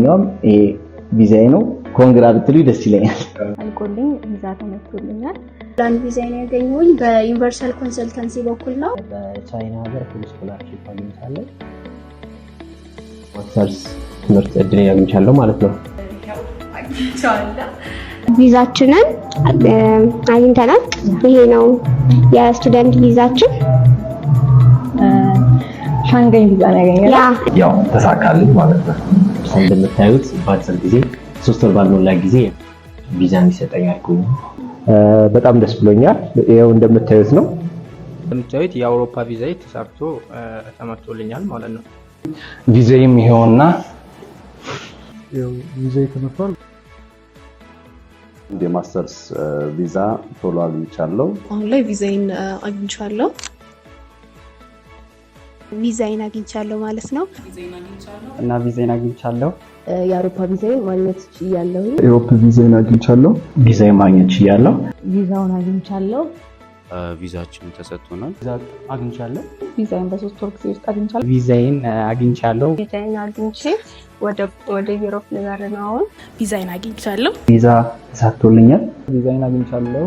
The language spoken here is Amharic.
ለማንኛውም ይሄ ቪዛዬ ነው። Congra ብትሉ ደስ ይለኛል። አልቆልኝ ቪዛ ተመቶልኛል። ላንድ ቪዛ ነው ያገኘሁኝ በ Universal Consultancy በኩል ነው። በቻይና ሀገር full scholarship አግኝቻለሁ። ማስተርስ ትምህርት እድል አግኝቻለሁ ማለት ነው። ቪዛችንን አግኝተናል። ይሄ ነው የ student ቪዛችን። ሻንገን ቪዛ ነው ያገኘነው። ያው ተሳካልኝ ማለት ነው። እንደምታዩት በአጭር ጊዜ 3 ወር ባልሞላ ጊዜ ቪዛ እንዲሰጠኝ አድርጎኛል። በጣም ደስ ብሎኛል። ይኸው እንደምታዩት ነው። እንደምታዩት የአውሮፓ ቪዛ ተሳክቶ ተመቶልኛል ማለት ነው። ቪዛዬም ይሄውና። ቪዛዬ ተመቷል። የማስተርስ ቪዛ ቶሎ አግኝቻለሁ። አሁን ላይ ቪዛዬን አግኝቻለሁ። ቪዛዬን አግኝቻለሁ ማለት ነው። እና ቪዛዬን አግኝቻለሁ። የአውሮፓ ቪዛዬን ማግኘት ችያለሁ። Europe ቪዛዬን አግኝቻለሁ። ቪዛዬን ማግኘት ችያለሁ። ቪዛውን አግኝቻለሁ። ቪዛችን ተሰጥቶናል። ቪዛ አግኝቻለሁ። ቪዛዬን በ3 ወር ጊዜ ውስጥ አግኝቻለሁ። ቪዛዬን አግኝቻለሁ። ቪዛዬን አግኝቼ ወደ Europe ልበር ነው አሁን። ቪዛዬን አግኝቻለሁ። ቪዛ ተሳክቶልኛል። ቪዛዬን አግኝቻለሁ።